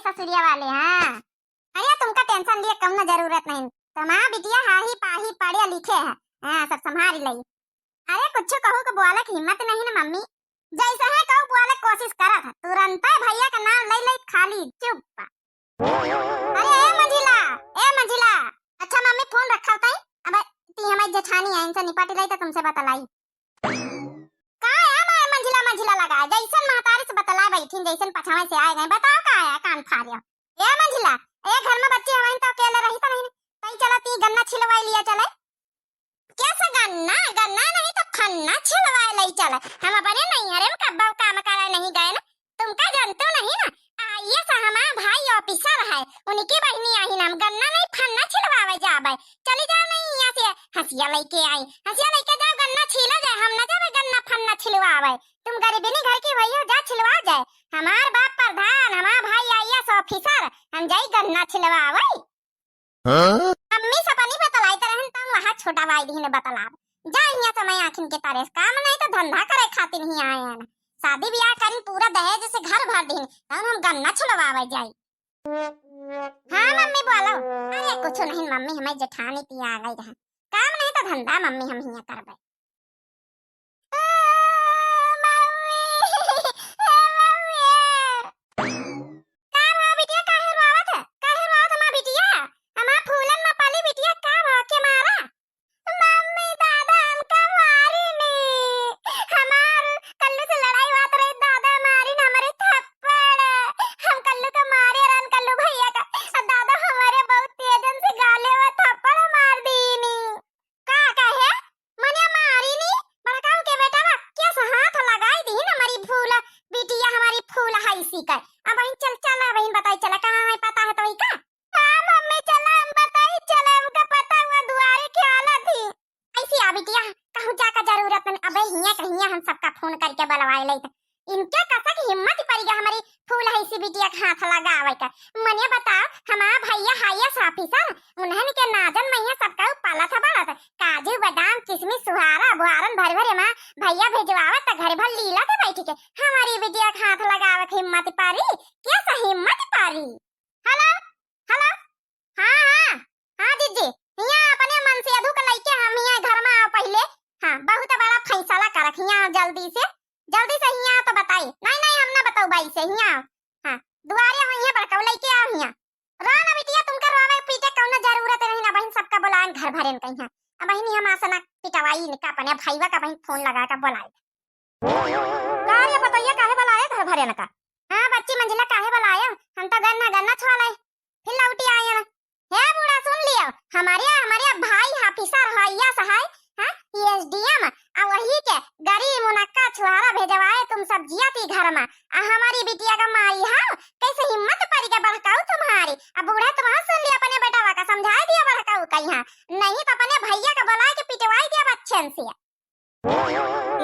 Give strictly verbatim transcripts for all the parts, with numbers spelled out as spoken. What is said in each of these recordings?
ससुरिया वाले, हाँ। अरे तुमका tension लिए कौनो जरूरत नहीं। तुम्हार बिटिया हाही पाही पढ़े लिखे है, हाँ, सब संभाल लई। अरे कुछ कहू के बोले के हिम्मत नहीं ना मम्मी, जैसे है कहू बोले के कोशिश करत है, तुरंते भैया का नाम लई लई खाली चुप। अरे ए मंझिला, ए मंझिला, अच्छा मम्मी फोन रखा बताई, अब ती हमारी जेठानी है, इनसे निपट लई तो तुमसे बतलाई। का है माय मंझिला मंझिला लगा, जैसन महतारी से बतलाए बैठीन, जैसन पछावे से आए गए, बताओ का है कान फाड़िया। ए मंझिला, ए घर में बच्ची हमारी तो अकेले रही तो नहीं, तई चला ती गन्ना छिलवाई लिया चले। कैसा गन्ना? गन्ना नहीं तो फन्ना छिलवाए लई चले। हम अपने नैहरे में कब्बो काम करे नहीं गए ना, तुमका जानते नहीं ना, आईएएस हमार भाई ऑफिसर है, उनकी बहिनी आही ना, हम गन्ना नहीं फन्ना छिलवावे जाबे। चली जाओ नहीं यहाँ से, हंसिया लेके आई, हंसिया लेके जाओ, गन्ना छीला जाए, हम ना जाबे गन्ना फन्ना छिलवावे। तुम गरीबिनी घर की भैया जा छिलवा जाए, हमार बाप प्रधान, हमार भाई आईएएस ऑफिसर, हम जाई गन्ना छिलवावे। हाँ? अम्मी सपनी बतलाई त रहन तन वहाँ छोटा भाई दीन बतलाब। जा हियाँ समय आँखिन के तारे से काम नहीं तो धंधा करे खातिर ही आए हैं। शादी ब्याह करी पूरा दहेज से घर भर दीन तन हम गन्ना छुलवावे जाई। हाँ मम्मी बोलो। अरे कुछ नहीं मम्मी, हमें जेठानी पिया आ गई रहा। काम नहीं तो धंधा मम्मी हम हियाँ करबे। मम्मी, ए मम्मी। का भा बिटिया, काहे रोवत है? काहे रोवत हमार बिटिया? हमार फूलन में पली बिटिया, का भा के मारा? मम्मी, दादा हमका मारी नी। हमार कल्लू से लड़ाई बात रही, दादा मारी न हमरे थप्पड़। हम कल्लू का मारे रहन, कल्लू भैया का। आ दादा हमारे बहुत तेजन से गाले में थप्पड़ मार दीनी। का कहे? मने मारी नी, बड़काऊ के बेटा बा, कैसे हाथ लगाई दी ना हमारी फूल, बिटिया हमारी फूल है इसी का। अब बहिन चल, चल, अब बहिन बताई चला, कहाँ है पता है तो ही का? हाँ मम्मी, चला हम बताई चला, हमका पता हुआ दुआरे के आला थी। ऐसी आ बिटिया, कहूँ जाका जरूरत नहीं, अबे हियाँ कहिया हम सबका फोन करके बुलवाए लेत। इनके कसक हिम्मत पड़ गया हमारी फूल है इसी बिटिया के हाथ लगावे का। मने बताओ, हमार भैया आईएएस ऑफिसर, उन्हन के नाजन मैया सबका पालत है बढ़त, काजू, बादाम, किशमिश, सुहारा, बुहारन भर भर माँ भैया भेजवावत त घर भर लीला के बैठ के हमारी बिटिया के हाथ लगावे के हिम्मत पारी, कैसा हिम्मत पारी? हेलो, हेलो, हाँ, हाँ, हाँ जीजी, हियाँ अपने मन से अधू के लइके हम हियाँ घर में आओ पहले। हाँ, बहुत बड़ा फैसला करक हियाँ आओ जल्दी से, जल्दी से हियाँ आओ तो बताई। नहीं, नहीं, हम ना बताऊ बाई से, हियाँ आओ। हाँ, दुआरे हो हियाँ बड़काऊ लइके आओ हियाँ। रो ना बिटिया, तुमका रोवे पीटे कौनो जरूरत नहीं ना बहिन, सबका बुलाएन घर भरेन कहीं। अब बहिनी हम आसना पिटवाई इनका अपने भईवा का बहिन फोन लगा के बुलाई। का रे पतोहिया, काहे बुलाए घर भरेन का? हाँ बच्ची मंझिला, काहे बुलाए? हम तो गन्ना गन्ना छुआ लाई, फिर लौटी आए ना। हे बूढ़ा सुन लियो, हमारे हमारे भाई ऑफिसर है, आईएएस है, हाँ, एसडीएम, आ वही के गरीब मुनक्का छुहारा भेजवाए तुम सब जिया थी घर में, आ हमारी बिटिया का मारी है, कैसे हिम्मत पड़ी के बड़काऊ तुम्हारी। अब बूढ़ा तुम्हारा सुन लिया, अपने बेटवा का समझाए दिया बड़काऊ का यहाँ, नहीं तो अपने भैया का बुलाए के पिटवाई दिया बच्चन से।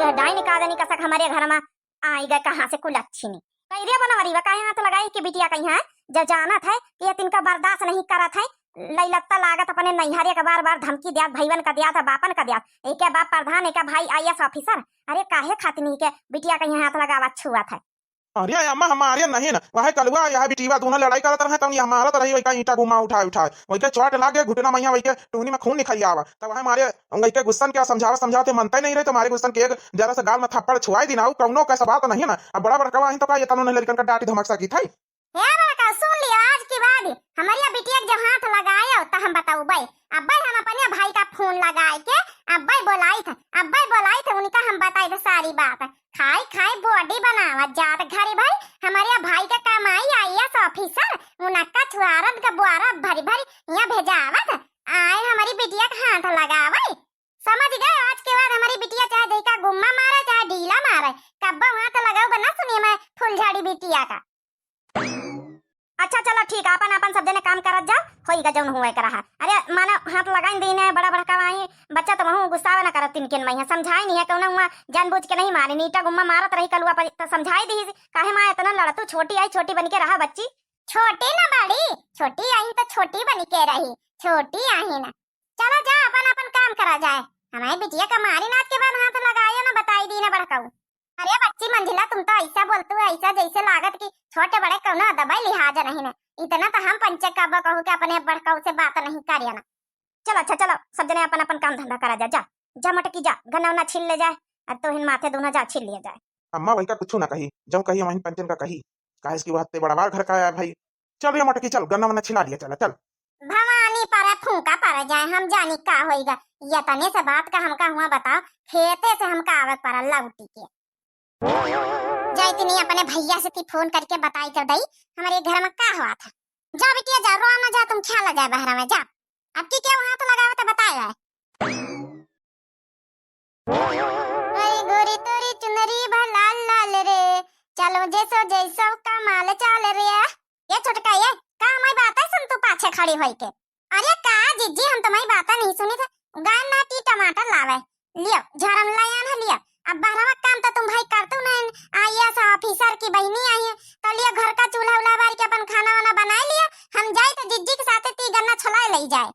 यह डाइन का जानी कसक हमारे घर में आई गए कहाँ से कुलच्छिनी। कह दिया बनवरी बा, काहे हाथ लगाई के बिटिया कहीं है, जब जानत है कि ये तिनका बर्दाश्त नहीं करत है, लई लत्ता लागत अपने नैहरे के बार बार धमकी दियात, भईवन का दियात, बापन का दियात, एके बाप प्रधान, एके भाई आईएएस ऑफिसर। अरे काहे खातिर नहीं के बिटिया कहीं हाथ लगावत छुअत है? अरे अम्मा, हमारे नहीं ना, वह कलुआ यह बिटिया दोनों लड़ाई करत रहे, तब ये मारत रही, वही का ईंटा गुम्मा उठाए उठाए, वही के चोट लाग गए घुटना मैया, वही के टूनी में खून निकल आवा, तब वह मारे वही के गुस्सन के समझावत समझावत मनते नहीं रहे, तो मारे गुस्सन के एक जरा सा गाल में थप्पड़ छुआई दी ना, उ कौनो कैसा बात नहीं ना। अब बड़ा बड़का वाहिन तो का ये तनो नहीं लड़कन का डांटी धमक सकी थे। हे बड़का, सुन लियो, आज के बाद हमारे बिटिया के जब हाथ लगायो तो हम बताऊबे। अब्बे हम अपने भाई का फोन लगाए के अब्बे बोलाई थे, अब्बे बोलाई थे, उनका हम बताई थे सारी बात। खाई खाई बॉडी बनावत जात घरे भाई, हमारे भाई का कमाई आईएएस ऑफिसर, मुनक्का छुआरत का बुआरा भरी भरी यहाँ भेजावत, आए हमारी बिटिया का हाथ लगावे। समझ गए, आज के बाद हमारी बिटिया चाहे जैका गुम्मा मारे, चाहे ढीला मारे, कब्बो हाथ लगाओ बना सुनिए मैं फुलझड़ी बिटिया का। अच्छा चलो ठीक है, अपन अपन सब जने काम करत जाओ, होई गा जौन हुए करा है। अरे माना हाथ लगाइन दीने, बड़ा बड़का वाई, बच्चा तो वहूँ गुस्सावे ना करत, तिनकिन में है, समझाई नहीं है, कौनो हुआ जानबूझ के नहीं मारी, ईंटा गुम्मा मारत रही कलुआ पर, तो समझाई दी, काहे माँ इतना लड़तू, छोटी आई, छोटी बन के रहा बच्ची। छोटी ना बड़ी, छोटी आई तो छोटी बन के रही, छोटी आई ना। चलो जा, अपन अपन काम करा जाए, हमारे बिटिया का मारी नाच के बाद हाथ लगायो ना, बताई दी ना बड़काऊ। अरे जी मंझिला, तुम तो ऐसा बोलतू है, ऐसा जैसे लागत कि छोटे बड़े कौनो अदबै लिहाज नहीं है। इतना तो हम पंचे कबो कहू के अपने बड़कऊ से बात नहीं करिए ना। चलो अच्छा, चलो सब जने अपन अपन काम धंधा करा जा। जा, जा मोटकी जा, गन्ना उन्ना छील ले जाए। अब तो हिन माथे दूना जा छील लिया जाए। अम्मा वही का कुछ ना कही, जब कही वहीं पंचन का कही, काहे कि वह ते बड़वार घर का आया भाई। चल रे मोटकी, चल गन्ना वन्ना छिला दिया, चला चल। भवानी पर फूंका पर जाए, हम जानी का होइगा। ये तने से बात का हमका हुआ बताओ, खेते से हमका आवत पड़ा लौटी के। जाए तनी अपने भैया से ती फोन करके बताई कर दई, हमारे घर में का हुआ था। जा बिटिया जा, रो ना जा, तुम खेला जाए बहरा में जा। अब की क्या हाथ लगावे तो बताए आए। अरे गोरी तोरी चुनरी भा लाल लाल रे, चलो जैसो जैसो कमाल चाल रे। ये छोटका, ये का हमारी बात है सुन तू पाछे खड़ी होई के? अरे का जिज्जी, हम तुम्हारी बात नहीं सुनी थे। गान ना टी टमाटर लावे, लियो झरन लायान है, लियो। अब बहरवा काम तो तुम भाई करतू नहीं, आईएएस ऑफिसर की बहिनी आई है, तो लियो घर का चूल्हा उल्हा बार के अपन खाना वाना बनाए लियो। हम जाए तो जिज्जी के साथे ती गन्ना छुलाए ले जाए।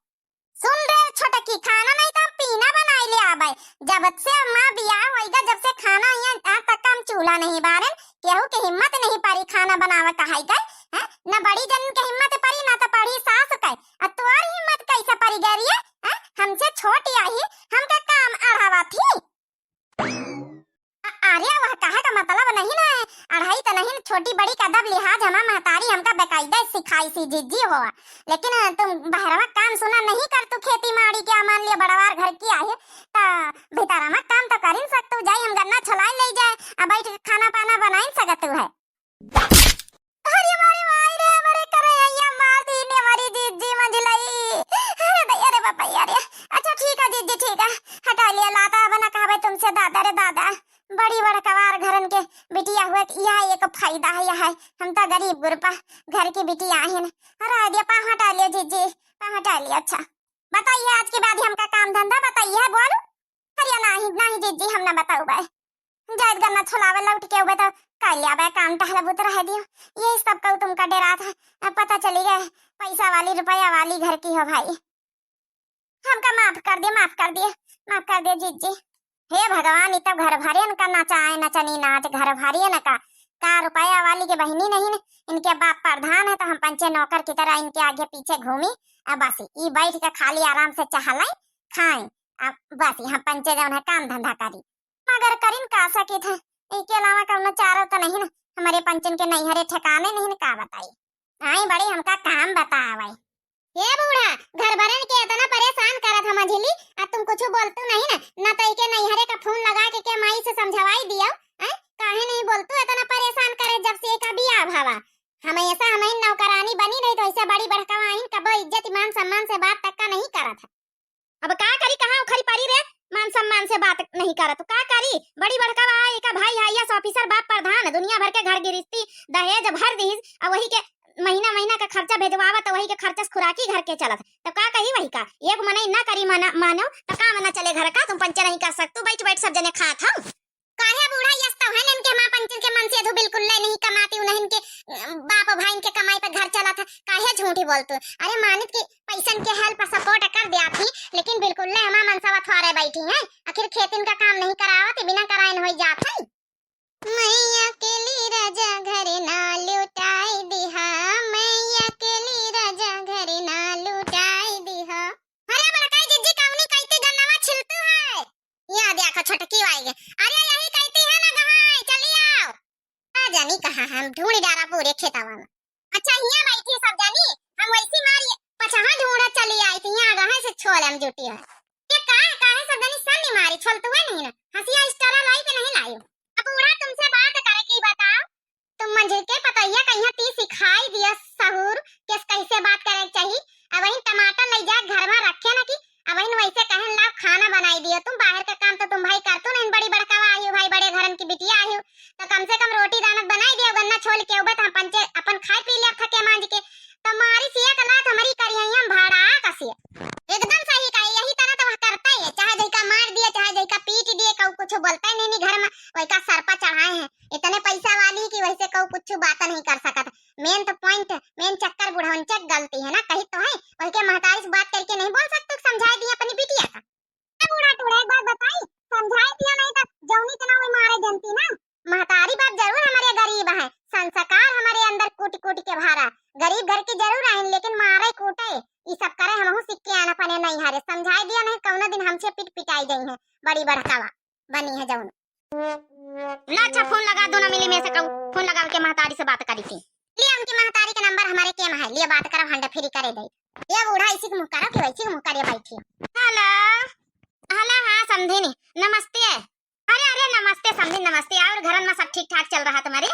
सुन रे छोटकी, खाना नहीं तो हम पीना बनाए ले आवे। जब से माँ बियाह होइगा, जब से खाना यहाँ आज तक हम चूल्हा नहीं बारन, केहू के हिम्मत नहीं परी खाना बनावे कहाई गए, हैं? न बड़ी जन के हिम्मत परी, ना तो पढ़ी सास के। आ तोर हिम्मत कैसे परी गई रे, हैं? हमसे छोटी आई, हमका काम अढ़ावा थी। अ-, अरे वह कहे का मतलब नहीं ना है, अढ़ाई तो नहीं, छोटी बड़ी का अदब लिहाज हमार महतारी हमका बेकायदे सिखाई सी जिज्जी हो। लेकिन तुम बहरवा काम सुना नहीं कर तू खेती माड़ी के, मान लिया बड़वार घर की आहे, त भीतरवा काम तो करिन सकतू, जाई हम गन्ना छुलाई ले जाए, अब बैठ के खाना पाना बनाइन सकतू है। अरे मारे माई रे, हमारे करैया मार दी ने हमारी जिज्जी मंझिलई। अरे दैया रे बाबा रे। अच्छा ठीक है जिज्जी, ठीक है, हटा लिया लाता, अब ना कहबे तुमसे दादा रे दादा। बड़ी बड़कवार घरन के बिटिया हुए के यह एक फायदा है, यह है। हम तो गरीब गुरबा घर की बिटिया आहिन। अरे दिया पा हटा लिया जिज्जी, पा हटा लिया। अच्छा बताइए, आज के बाद हमका काम धंधा बताइए, बोलू। अरे नाही, नाही जिज्जी, हम ना बताऊ बे। जाइत गन्ना छुलावे लौट के उबे तो कालिया बे काम टहला बुत रह दियो। यही सब कहू तुमका डेरा था। अब पता चली गए पैसा वाली रुपया वाली घर की हो भाई। हमका माफ कर दिए, माफ कर दिए, माफ कर दिए जिज्जी। हे भगवान, ई तो घर भरियन का नचाए नचनी नाच, घर भरियन का। का रुपया वाली के बहिनी नहीं न, इनके बाप प्रधान है तो हम पंचे नौकर की तरह इनके आगे पीछे घूमी। अब बस ई बैठ के खाली आराम से चहलाई, खाई, अब बस यहाँ पंचे जौन है काम धंधा करी। मगर करिन का सकित है, इके अलावा कौनो चारो तो नहीं न। हमारे पंचन के नैहरे ठिकाने नहीं न, का बताई। आई बड़ी हमका काम बतावे। हे बूढ़ा, घर भरन के इतना परेशान करत हम झिली, आ तुम कुछ बोलतू नहीं ना, ना तो इके नैहरे का फोन लगा के, के माई से समझवाई दियो। हैं? काहे नहीं बोलतू, इतना परेशान करे जब से एका बियाह भवा। हमेशा हम ही नौकरानी बनी रही तो ऐसे बड़ी बड़कवा आइन कबो इज्जत मान सम्मान से बात तक का नहीं करत है। अब का करी, कहाँ उखरी परी रे? मान सम्मान से बात नहीं करत, का करी? बड़ी बड़का बा, एका भाई आईएएस ऑफिसर, बाप प्रधान, दुनिया भर के घर गिरस्ती, दहेज भर दीस, अब वही के महीना महीना का खर्चा भेजवावत, वही के खर्चा से खुराकी घर के चलत, तो का कही वही का? एक मनई ना करी माना, मानो, तो काम ना चले घर का? तुम पंचे नहीं कर सकतू, बैठ बैठ सब जने खात हो। काहे बूढ़ा, यस तो है न इनके माँ पंचन के मन से अधू बिल्कुल ले नहीं कमाती, उन्हें इनके, अ, बाप भाई इनके कमाई पे घर चला था, काहे झूठी बोलतू? अरे मानित की पैसन के help support कर दिया थी, लेकिन बिल्कुल ले हमार मनसा थ्वारे बैठी हैं, आखिर खेतिन का काम नहीं करावत, बिना कराइन होई जात है। मैया के ली राजा घर ना लुटाई दिहा, मैया के ली राजा घर ना लुटाई दिहा। अरे बड़काई जिज्जी, कौनी कैती गन्नवा छिलतू है? यहाँ देखो छोटकी आई गे। अरे यही कैती है ना गहाई, चली आओ। आ जानी कहाँ है, हम ढूंढी डारा पूरे खेतावा में। अच्छा यहाँ बैठी सब जानी, हम वैसी मारी पछाहा ढूंढा चली आई थी, यहाँ गहाई से छोले हम जुटी है। ये का है, काहे सब जानी सन नहीं मारी, छोलतुए नहीं ना, हंसिया स्टारा लाई के नहीं लाई। अब बूढ़ा तुमसे बात करे की बताओ, तुम मंझिल के पतैया कहिया ती सिखाई दिया सहूर, केस कैसे बात करे के चाहिए। अब वहीं टमाटर ले जा घर में रखे ना कि अब वहीं वैसे कहन लाओ खाना बनाई दियो। तुम बाहर का काम तो तुम भाई करतू नहीं, बड़ी बड़कावा आई हो भाई, बड़े घरन की बिटिया आई हो, तो कम से कम रोटी दाना बनाई दियो। गन्ना छोल के उबे तो हम पंचे अपन खाए पी लिया थके मांझ के, तो मारी सिया का लात हमारी करिया भाड़ा कसिया। एकदम सही कही, यही तरह तो वह करता ही है, चाहे जैका मार दिए, चाहे जैका पीट दिए, कहू कुछ बोलता ही नहीं, नहीं घर में वही का सर पर चढ़ाए हैं। इतने पैसा वाली कि वैसे कहू कुछ बात नहीं कर सकत। Main तो point, main चक्कर बुढ़ौन चक गलती है ना, कही तो है, वही के महतारी से बात करके नहीं बोल सकते, समझाए दिए अपनी बिटिया का। ए बूढ़ा टूढ़ा, एक बात बताई, समझाए दिया नहीं तो जौनी तना वो मारे जनती ना, महतारी बड़ी बड़कावा बनी है जौन। ना अच्छा, फोन लगा दो ना, मिली में से कहू, फोन लगावे के महतारी से बात करी थी। लिया उनकी महतारी के नंबर हमरे केम है, लिया बात करब, हंडे फ्री करे दे। ये बूढ़ा इसी के मुँह करो कि वैसी के मुँह करे बैठी। हेलो, हेलो, हाँ समधिन, नमस्ते। अरे, अरे, नमस्ते समधिन, नमस्ते। और घरन में सब ठीक ठाक चल रहा तुम्हारे?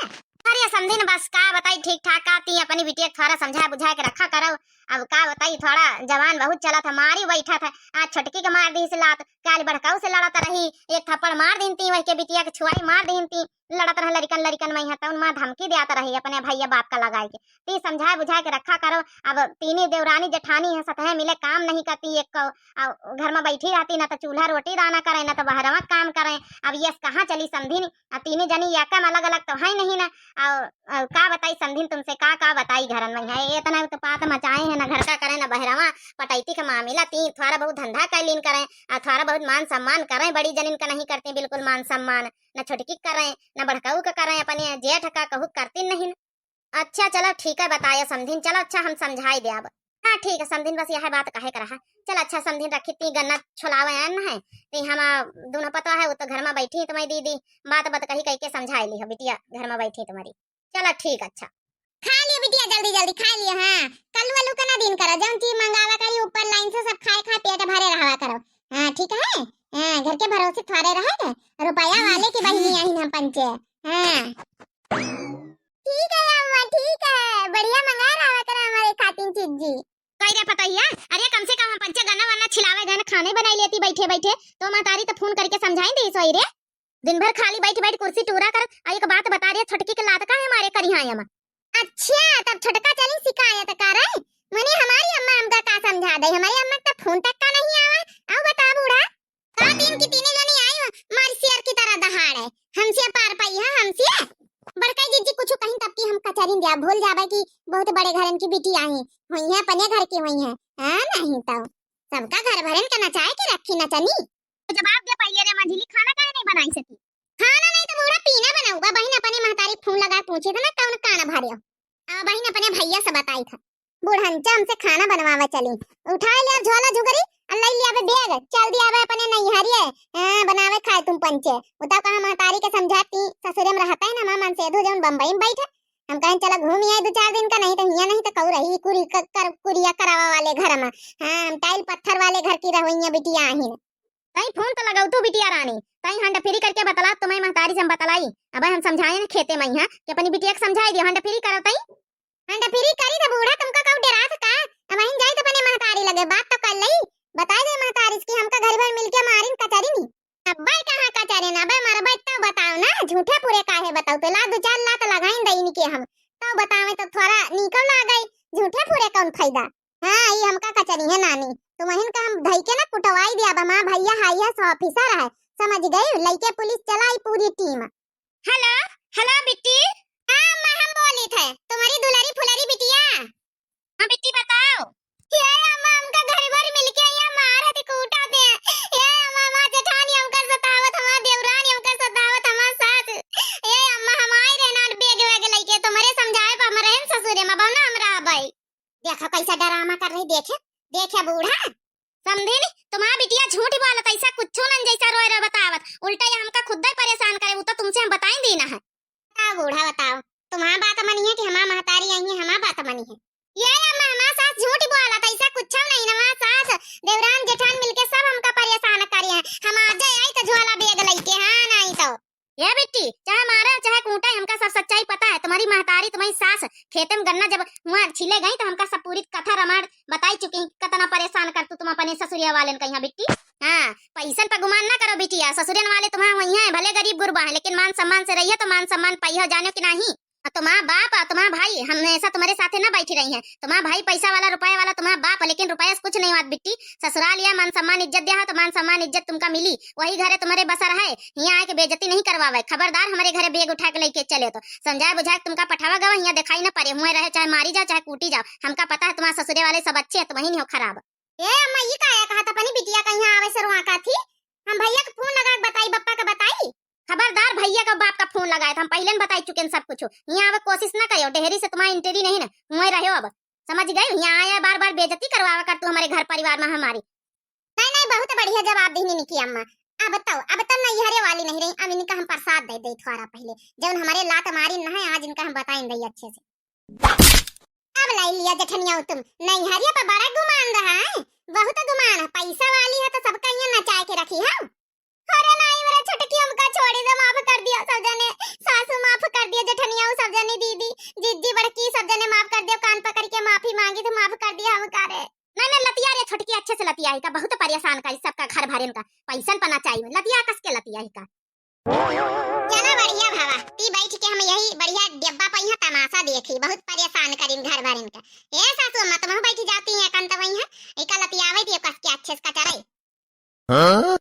अरे समधिन, बस का बताई, ठीक ठाक का, ती अपनी बिटिया के थोड़ा समझा बुझा के रखा करो। अब का बताई, थोड़ा जवान बहुत चला था, मारी बैठा था। आज छोटकी के मार दी से लात, काल बड़काऊ से लड़त रही, एक थप्पड़ मार दीन ती, वही के बिटिया के छुआई मार दीन ती, लड़त रहे लड़िकन लड़िकन में यहाँ, तउन माँ धमकी देत रही अपने भैया बाप का लगाए के। ती समझाए बुझाए के रखा करो। अब तीनी देवरानी जेठानी है, सतहे मिले काम नहीं करती, एक को, आ, घर में बैठी रहती, ना तो चूल्हा रोटी दाना करे, ना तो बहरवा काम करे। अब ये कहाँ चली समधिन? आ तीनी जनी एकम अलग अलग तो है नहीं ना। और, और का बताई समधिन तुमसे, का, का बताई, घरन में है इतना उत्पात मचाए हैं, ना घर का करे, ना बहरवा। पटैती के मामला ती थोड़ा बहुत धंधा कर लीन करें, आ थोड़ा बहुत मान सम्मान करें, बड़ी जनिन का नहीं करती बिल्कुल मान सम्मान, ना छोटकी का करें, ना बड़काऊ का करें, अपने जेठ का कहू करती नहीं। अच्छा चलो ठीक है, बताया समधिन, चलो अच्छा हम समझाई दे अब। हाँ ठीक है समधिन, बस यह बात कहे कर रहा। चल अच्छा समधिन, रखी ती गन्ना छोलावे आन है, ती हम, आ, दोनों पतवा है, वो तो घर में बैठी तुम्हारी दीदी, बात बात कही कही के समझाई ली हो बिटिया, घर में बैठी तुम्हारी। चलो ठीक, अच्छा। खा लियो बिटिया, जल्दी जल्दी खा लियो। हाँ, कल्लू वल्लू का ना दिन करो, जौन चीज मंगावा करी ऊपर लाइन से सब खाए खाए पेट भरे रहवा करो। हाँ ठीक है। हाँ, घर के भरोसे थोड़े रहे, रुपया वाले की बहिनी आहिन हम पंचे। हाँ ठीक है अम्मा, ठीक है, बढ़िया मंगा रहा करा हमारे खातिन चीज जी। कही रे पतोहिया, अरे कम से कम हम पंचे गन्ना वन्ना छिलावे गए, खाने बनाई लेती बैठे बैठे, तो महतारी तो फोन करके समझाई दी सोई रे। दिन भर खाली बैठ बैठ कुर्सी टूरा कर, आ एक बात बता रे, छोटकी के लात का है हमारे करिहा अम्मा। अच्छा, तब छोटका चली शिकायत करे। मने हमारी अम्मा हमका का समझा दे, हमारी अम्मा का तो फोन तक का नहीं आवा। आओ बता बूढ़ा। का दिन की तीने जनी आई हो, मारी शेर की तरह दहाड़े। हमसे पार पाई है, हमसे। बड़काई जीजी कुछ कहीं तब की हम कचरिन दिया, भूल जाबे कि बहुत बड़े घरन की बिटिया है, हुई है अपने घर की हुई है। हाँ, नहीं तो सबका घर भरन के नचाए के रखी नचनी। तो जवाब दे पहले रे मंझली, खाना काहे नहीं बनाई सकी? खाना नहीं तो बूढ़ा पीना बनाऊबा, बहिन अपने महतारी फोन लगा पूछी था ना कौन कान भरे। आ बहिन अपने भैया से बताई था। बुढ़नचा हमसे खाना बनवावे चली। उठाए ले झोला झुगरी और ले लिया बे बैग, चल दिया बे अपने नैहरिए। हाँ, बनावे खाए तुम पंचे। उताव कहाँ महतारी के समझाती, ससुरे में रहता है ना माँ मन से धो जौन बम्बई में बैठे। हम कहें चलो घूम आए दो चार दिन का, नहीं तो हियाँ नहीं तो कहू रही कुरी क-, कर, कुरिया करावा वाले घर में। हाँ, हम टाइल पत्थर वाले घर की रहोइया बिटिया आहिन। तई फोन तो लगाऊ तू बिटिया रानी, तई हंड फ्री करके बतला, तुम्हें महतारी से हम बतलाई। अब हम समझाए न खेते में यहाँ कि अपनी बिटिया के समझाई दियो, हंड फ्री करो तई। हंड फ्री करी तो बूढ़ा तुमका कहू डरात का? अब हम जाई तो अपने महतारी लगे बात तो कर लई, बताई दे महतारी से कि हमका घर भर मिलके मारिन कचरिन। अब्बे कहाँ कचरिन, अबे मरबे तो बताओ ना, झूठे पूरे काहे बताओ, तो ला दो चार लात लगाइन दई इनके हम, तो बतावे तो थोड़ा निकल आ गई, झूठे पूरे कौन फायदा? हाँ, ई हमका कचरी है नानी। तुमहिन का हम धई के ना कुटवाई दिया बा, माँ भैया हाई है, सौ ऑफिसर है, समझ गई? लइके पुलिस चलाई पूरी टीम। हेलो, हेलो बिट्टी। हाँ अम्मा, हम बोली थे, तुम्हारी दुलारी फुलारी बिटिया। हाँ बिट्टी बताओ। ये अम्मा, हमका घर भर मिलके ये मारत कूटत है। ये अम्मा, हमार जेठानी हमका सतावत, हमार देवरानी हमका सतावत, हमार सास। ये अम्मा, हम आई रहे ना बैग वैग लइके, तुम्हारे समझाए पर हम रहन ससुरे में, अब ना हम रहबै। देखो कैसा डरामा कर रही, देखे, देखे बूढ़ा। समधिन, तुम्हार बिटिया झूठ बोलत, ऐसा कुछो नहीं जैसा रोए रोए बतावत, उल्टा ये हमका खुद ही परेशान करे, वो तो तुमसे हम बताई देना है। बताओ बूढ़ा बताओ, तुम्हार बात मनी है कि हमार महतारी आई है, हमार बात मनी है? ये अम्मा, हमार सास झूठ बोलत, ऐसा कुछो नहीं, हमार सास देवरान जेठान मिलके सब हमका परेशान करे हैं, हम आज आई तो झोला बैग लइके, हाँ नहीं तो। ए बिट्टी, चाहे मारे, चाहे कूटे, हमका सब सच्चाई पता है। तुम्हारी महतारी, तुम्हारी सास खेते में गन्ना जब हुआ छीले गई, तो हमका सब पूरी कथा रामायण बताई चुकी हैं, कितना परेशान करतू तुम अपने ससुरिया वालेन का यहाँ बिट्टी। हाँ, पैसन पर गुमान ना करो बिटिया, ससुरियन वाले तुम्हारे वही हैं, भले गरीब गुरबा हैं, लेकिन मान सम्मान से रहिए तो मान सम्मान पाई हो, जानो कि नहीं? और तुम्हारा बाप और तुम्हारा भाई हमेशा तुम्हारे साथे ना बैठी रही हैं। तुम्हारा भाई पैसा वाला, रुपया वाला तुम्हारा बाप, लेकिन रुपया से कुछ नहीं बात बिट्टी। ससुराल या मान सम्मान इज्जत दिया हो तो मान सम्मान इज्जत तुमका मिली। वही घरे तुम्हारे बसर है, हियाँ आके बेइज्जती नहीं करवावे। खबरदार हमारे घरे बैग उठा के लेके चले तो समझाए बुझाए के तुमका पठावा गवा, हियाँ दिखाई ना पड़े, हुए रहे चाहे मारी जाओ चाहे कूटी जाओ। हमका पता है तुम्हारे ससुरे वाले सब अच्छे हैं, तुम ही नहीं हो खराब। ए अम्मा, ई काहे कहत अपनी बिटिया का यहाँ आवे से रोआ का थी? हम भैया के फोन लगा के बताई, बप्पा के बताई। खबरदार भैया का बाप का फोन लगाए, तो हम पहले न बताई चुके हैं सब कुछ। यहाँ आवे कोशिश ना करियो, डेहरी से तुम्हारी एंट्री नहीं ना, वहीं रहो अब, समझ गए? यहाँ आया बार बार बेइज्जती करवावा कर तू हमारे घर परिवार में हमारी। नहीं नहीं, बहुत बढ़िया जवाब दीनी निकी अम्मा। अब तो, अब तो नैहरे वाली नहीं रही, अब इनका हम प्रसाद दे दे थोड़ा पहले, जौन हमारे लात मारी न है, आज इनका हम बताइन दे अच्छे से। अब लाई लिया जेठनिया तुम, नैहरिया पर बड़ा गुमान रहा है, बहुत गुमान है, पैसा वाली है तो सबका यहाँ नचाए के रखी है। अरे नहीं मेरा छोटकी, हमका छोड़ी दे, माफ कर दिया सब जने, सासू माफ कर दिया, जेठनिया सब जने, दीदी, जिज्जी बड़की सब जने माफ कर दिया, कान पकड़ के माफी मांगी तो माफ कर दिया हमका रे। नहीं नहीं लतिया रे छोटकी, अच्छे से लतिया है का, बहुत परेशान करी सबका घर भरेन का, पैसन पना चाहिए, लतिया कस के लतिया है का। चला बढ़िया भावा, ती बैठ के हम यही बढ़िया डिब्बा पे यहाँ तमाशा देखी, बहुत परेशान करीन घर भरिन का। ए सासू अम्मा, तुम बैठ जाती हैं एकांत वहीं है, इका लतियावे दियो कस के अच्छे से कचरे। हाँ?